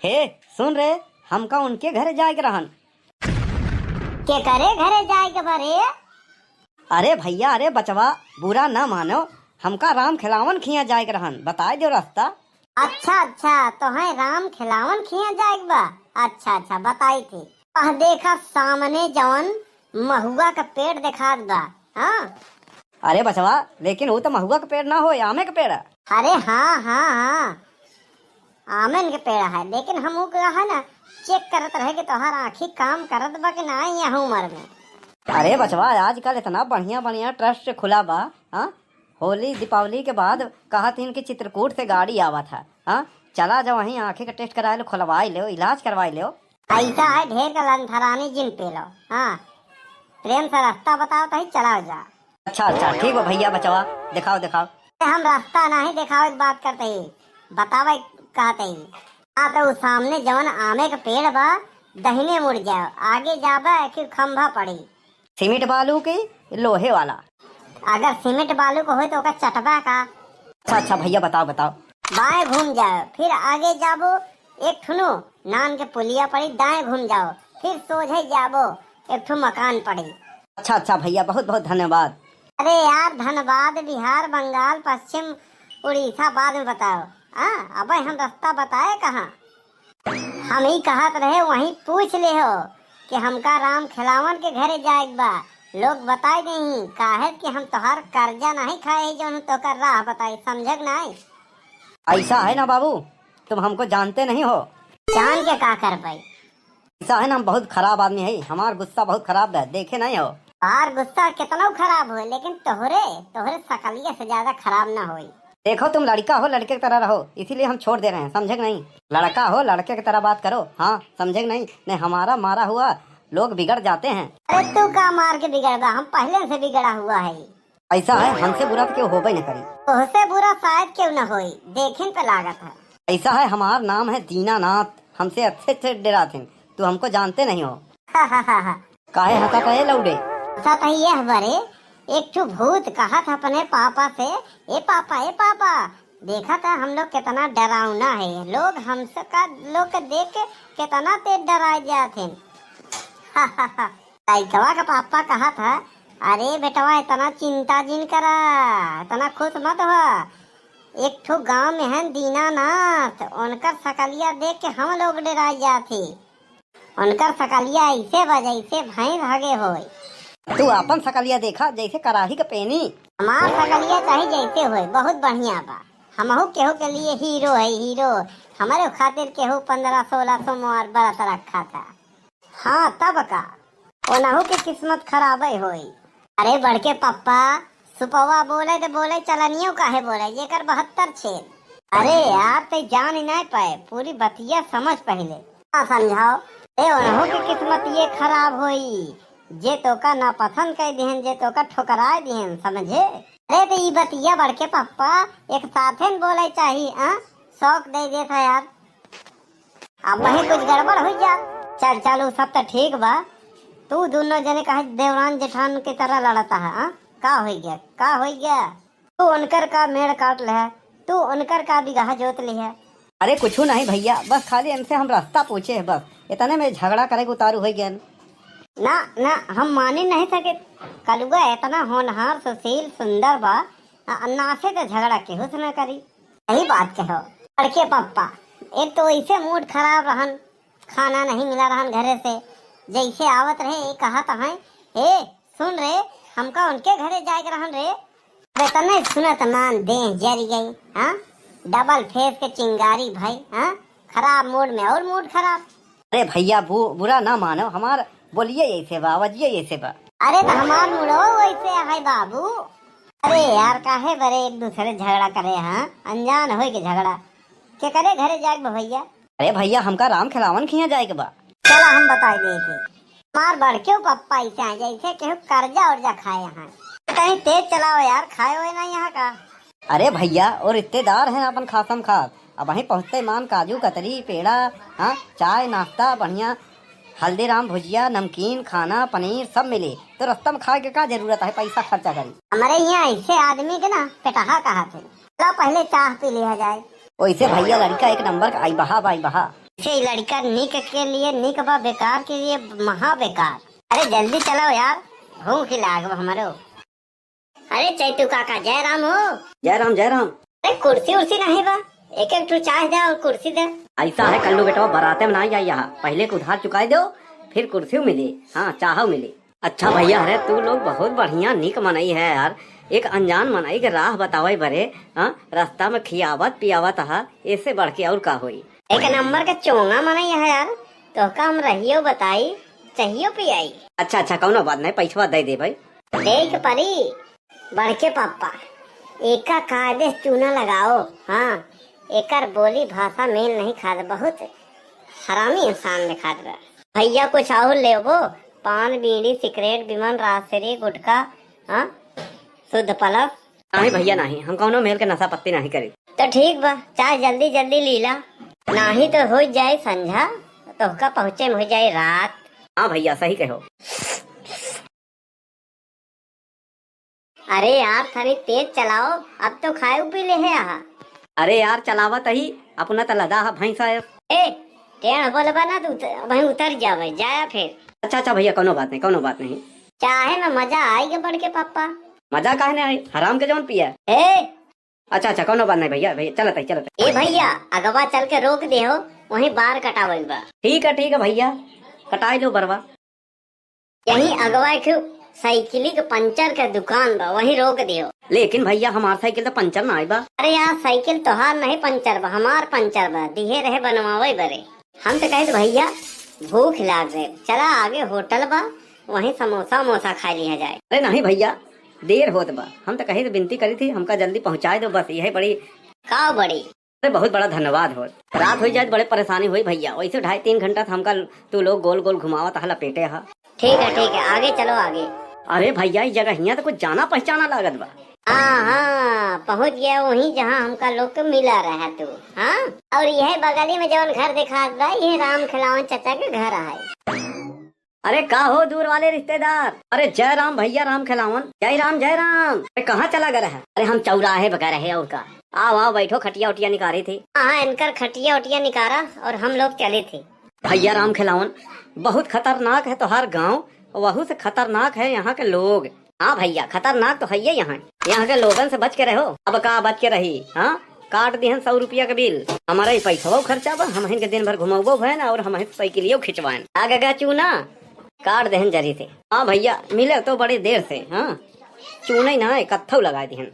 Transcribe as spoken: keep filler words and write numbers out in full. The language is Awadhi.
हे, सुन रे, हमका उनके घरे जाए के रहन। केकरे घरे जाए के बा रे? अरे भैया, अरे बचवा, बुरा ना मानो, हमका राम खिलावन खिया जाए के रहन, बताए दो रास्ता। अच्छा, अच्छा, तोहे राम खिलावन खिया जाए के बा? अच्छा, अच्छा, बताई थी। वह देखा सामने जवन महुआ का पेड़ देखात बा। हाँ। अरे बचवा, लेकिन वो तो महुआ का पेड़ ना हो, आमे का पेड़ है। अरे हाँ, हाँ, हाँ, आमन के पेड़ है, लेकिन हम ऊ का है ना, चेक करत रहे कि तोहार आँखी काम करत बा कि ना यह उम्र में। अरे बचवा, आजकल इतना बढ़िया बढ़िया ट्रस्ट खुला बा। हाँ, होली दीपावली के बाद कहत हिन कि चित्रकूट से गाड़ी आवत है। हाँ, चला जाओ वहीं आँखी का टेस्ट कराए लो, खुलवाए लो, इलाज करवाए लो। ऐसा है, ढेर का लंथरानी जिन पे लो। हाँ, प्रेम से रास्ता बताओ, तही चला जा। अच्छा, अच्छा, ठीक बा भैया, बचवा, देखाओ, देखाओ। हम रास्ता नहीं देखावे के बात करते ही, बतावे कहते ही। हाँ, तो उ सामने जवन आमे के पेड़ बा, दहिने मुड़ जाओ, आगे जाबा एक खंभा पड़ी। सीमेंट बालू के, लोहे वाला? अगर सीमेंट बालू के होई तो ओकर चटबा का? अच्छा, अच्छा भैया, बताओ, बताओ। बाएं घूम जाओ, फिर आगे जाबो, एक ठुनु नान के पुलिया पड़ी, दाएं घूम जाओ, फिर सोझे जाबो, एक ठो मकान पड़ी। अच्छा, अच्छा भैया, बहुत बहुत धन्यवाद। अरे यार, धनबाद, बिहार, बंगाल, पश्चिम, उड़ीसा बाद में बताओ। हाँ, अबे हम रास्ता बताए कहाँ? हम ही कहत रहे, वहीं पूछ ले हो कि हमका राम खिलावन के घरे जाए के बा। लोग बताए देही, काहे कि हम तोहार कर्जा नहीं खाए ही, जौन तोकर राह बताई, समझे के नहीं? ऐसा है ना बाबू, तुम हमको जानते नहीं हो। जान के का कर पाई? ऐसा है ना, हम बहुत खराब आदमी है, हमार गुस्सा बहुत खराब है, देखे नहीं हो। तोहार गुस्सा कितना खराब हो, लेकिन तोहरे, तोहरे सकलिया से ज्यादा खराब ना होई। देखो, तुम लड़का हो, लड़के की तरह रहो, इसीलिए हम छोड़ दे रहे हैं, समझे कि नहीं? लड़का हो, लड़के की तरह बात करो, हाँ, समझे कि नहीं? नहीं, हमारा मारा हुआ लोग बिगड़ जाते हैं। अरे, तू का मार के बिगड़बा, हम पहले से बिगड़ा हुआ है। ऐसा है, हमसे बुरा तो केहू होबे न करी। तोहसे बुरा शायद केहू न होई, देखिन पे लागत है। ऐसा है, हमार नाम है दीनानाथ, हमसे अच्छे अच्छे डेरात हैं, तू हमको जानते नहीं हो। काहे हंसत है लौड़े? हंसत है यह बरे, एक ठो भूत कहत अपने पापा से, "ए पापा, ए पापा, देखा था हम लोग कितना डरावना है, लोग हमसे का, लोग के देख के कितना तेज डराए जात हैं।" लइकवा के पापा कहत ह, "अरे बेटवा, इतना चिंता जिन करा, इतना खुश मत हो। एक ठो गांव में हन दीनानाथ, उनकर सकलिया देख के हम लोग डेराइ जात ही। उनकर सकलिया ऐसे बा जैसे भैंस हगे होय।" तू आपन सकलिया देखा जैसे कराही के पेनी। हमार सकलिया चाहे जैसे होय, बहुत बढ़िया बा। हमहू केहू के लिए हीरो है, हीरो। हमरे खातिर केहू पन्द्रह सोलह सोमवार व्रत रखा था। हाँ, तब का? ओनहू के किस्मत खराबे होई। अरे बड़के पप्पा, सुपवा बोले त बोले, चलनियो काहे बोले, जेकर बहत्तर छेद। अरे यार, ते जान ही नहीं पाए, पूरी बतिया समझ पहले। हाँ, समझाओ। ए, ओनहू के किस्मत ये खराब होई, जे तोका नापसंद कर दिहन, जे तोका ठुकराए दिहन, समझे? अरे, तो ई बतिया बड़के पप्पा एक साथे न बोले चाही, आ? शौक दे देत है यार। अब वही कुछ गड़बड़ हो जा। चल, चल, उ सब तो ठीक बा। तू दोनों जने काहे देवरान जेठान की तरह लड़ता है, हाँ? का हो गया? का हो गया? तू उनकर का मेड़ काट ले है, तू उनकर का बिगहा जोत ले है। अरे कुछ नहीं भैया, बस खाली इनसे हम रास्ता पूछे है बस, इतने में झगड़ा करे के उतारू हो गए। ना, ना, हम माने नहीं सके। कलुआ इतना होनहार, सुशील, सुंदर बा, आ, नासे तो झगड़ा केहू से ना करी। सही बात कहो बड़के पप्पा, एक तो ऐसे मूड खराब रहन, खाना नहीं मिला रहन घरे से, जैसे आवत रहे ये कहत हैं, "ए, सुन रे, हमका उनके घरे जाए के रहन रे।" अब इतने सुनत मान देह जरी गई, हाँ? डबल फेस के चिंगारी भाई, हाँ? खराब मूड में और मूड खराब। अरे भैया, बु-, बुरा ना मानो, हमार बोलिए ऐसे बा, आवाजिए ऐसे बा। अरे तो हमार मूडो वैसे है बाबू। अरे यार, काहे बरे एक दूसरे झगड़ा करे, हाँ? अनजान होए के झगड़ा। के करे घरे जाए बा भैया? अरे भैया, हमका राम खिलावन खिया जाए के बा। चला हम बताई देई थे। हमार बड़के पप्पा ऐसे हैं जैसे केहू कर्जा उर्जा खाए हैं। कहीं तेज चलाओ यार, खाए हुए नहीं यहाँ का। अरे भैया, और रिश्तेदार हैं अपन खासम खास। अब वहीं पहुँचते मान काजू कतरी पेड़ा, हाँ, चाय नाश्ता बढ़िया, हल्दीराम भुजिया, नमकीन, खाना, पनीर सब मिले। तो रास्ता में खाए के का जरूरत है पैसा खर्चा करी? हमारे यहाँ ऐसे आदमी के ना पेटहा कहा थे। लो पहले चाह पी लिया जाए। ओइसे भैया लड़का एक नंबर का आई बहा, बाई बहा। से लड़का निक के लिए निक बा, बेकार के लिए महा बेकार। अरे जल्दी चलो यार, भूख ही लाग बा हमरो। अरे चैतू काका, जय राम हो। जय राम, जय राम। अरे कुर्सी उर्सी नहीं बा, एक एक ठो चाह दे और कुर्सी दे। ऐसा है कल्लू बेटवा, बराते में नहीं जाई यहाँ, पहले के उधार चुकाई दो, फिर कुर्सी मिली, हाँ चाह मिली। अच्छा भैया, अरे तू लोग बहुत बढ़िया निक मनई है यार, एक अनजान मनई के राह बतावे बरे, हाँ, रास्ता में खियावत पियावत हा, इससे बढ़ के और का होई? एक नंबर के चोंगा मनई है यार, तोहका हम रहियो बताई, चाहियो पियाई। अच्छा अच्छा, कौनो बात नहीं, पैसवा दे दे भाई। देख परी, बड़के पापा, एका कायदे से चूना लगाओ। हाँ, एकर बोली भाषा मेल नहीं खात, बहुत हरामी इंसान दिखात बा। भैया कुछ और लेबो? पान, बीड़ी, सिगरेट, बिमल, राजश्री, गुटखा, हाँ, शुद्ध प्लस। नहीं भैया नहीं, हम कौनो मेल के नशा पत्ती नहीं करी। तो ठीक बा, चाहे जल्दी जल्दी लीला, नहीं तो हो जाए संझा, तोहका पहुँचे में हो जाए रात। हाँ भैया सही कहो। अरे यार, थोड़ी तेज चलाओ, अब तो खाए पी ले है आहा। अरे यार, चलावत ही, अपना त लदा हा भैंसा है। ए, टेढ़ बोलबा ना तो उत-, वहीं उतर जावे, जाया फिर। अच्छा अच्छा भैया, कौनो बात नहीं, कौनो बात नहीं। चाहे में मजा आई के बड़के पापा। मजा काहे नहीं आई, हराम के जौन पिया। ए, अच्छा अच्छा, कौनो बात नहीं भैया, भैया चलत है, चलत है। ए भैया, अगवा चल के रोक दे हो, वहीं बार कटावल बा। ठीक है ठीक है भैया, कटाई लो बरवा। यहीं अगवा एक साइकिल के पंचर के दुकान बा, वहीं रोक दियो। लेकिन भैया, हमार साइकिल तो पंचर ना आई बा। अरे यार, साइकिल तोहार नहीं पंचर बा, हमार पंचर बा, दिहे रहे बनवावे बरे। हम तो कहे भैया, भूख लाग गए, चला आगे होटल बा, वहीं समोसा उमोसा खा लिया जाए। अरे नहीं भैया, देर होत बा, हम तो कहे विनती करी थी, हमका जल्दी पहुँचाए दो बस, यही बड़ी। का बड़ी? अरे बहुत बड़ा धन्यवाद हो। रात होई जाए तो बड़े परेशानी होई भैया, वैसे ढाई तीन घंटा से हमका तू लोग गोल गोल घुमावत हा, लपेटे हा। ठीक है ठीक है, आगे चलो आगे। अरे भैया, ई जगहिया तो कुछ जाना पहचाना लागत बा। हाँ हाँ, पहुँच गया वहीं जहाँ हमका लोग के मिला रहा तू। हाँ, और यह बगली में जौन घर दिखात बा, यह राम खिलावन चाचा के घर है। अरे का हो दूर वाले रिश्तेदार? अरे जय राम भैया राम खिलावन। जय राम जय राम। अरे कहाँ चला गए रहे? अरे हम चौराहे बगैर रहे और का। आओ आओ बैठो, खटिया उटिया निकारे थे। हाँ, इनकर खटिया उटिया निकारा और हम लोग चले थे। भैया राम खिलावन, बहुत खतरनाक है तोहार गाँव, वहू से खतरनाक है यहाँ के लोग। हाँ भैया, खतरनाक तो है ये यहाँ। यहाँ के लोगन से बच के रहो। अब का बच के रही, हाँ? काट दिहन सौ रुपया के बिल। हमारा ही पैसवा खर्चा बा, हम इनके दिन भर घुमौबो भयन और हम साइकिलियो खिंचवाएन। आ गगा चूना, काट देहन जरी से। हाँ भैया, मिले तो बड़ी देर से, हाँ? चूना ही ना है, कत्थौ लगा दिहन।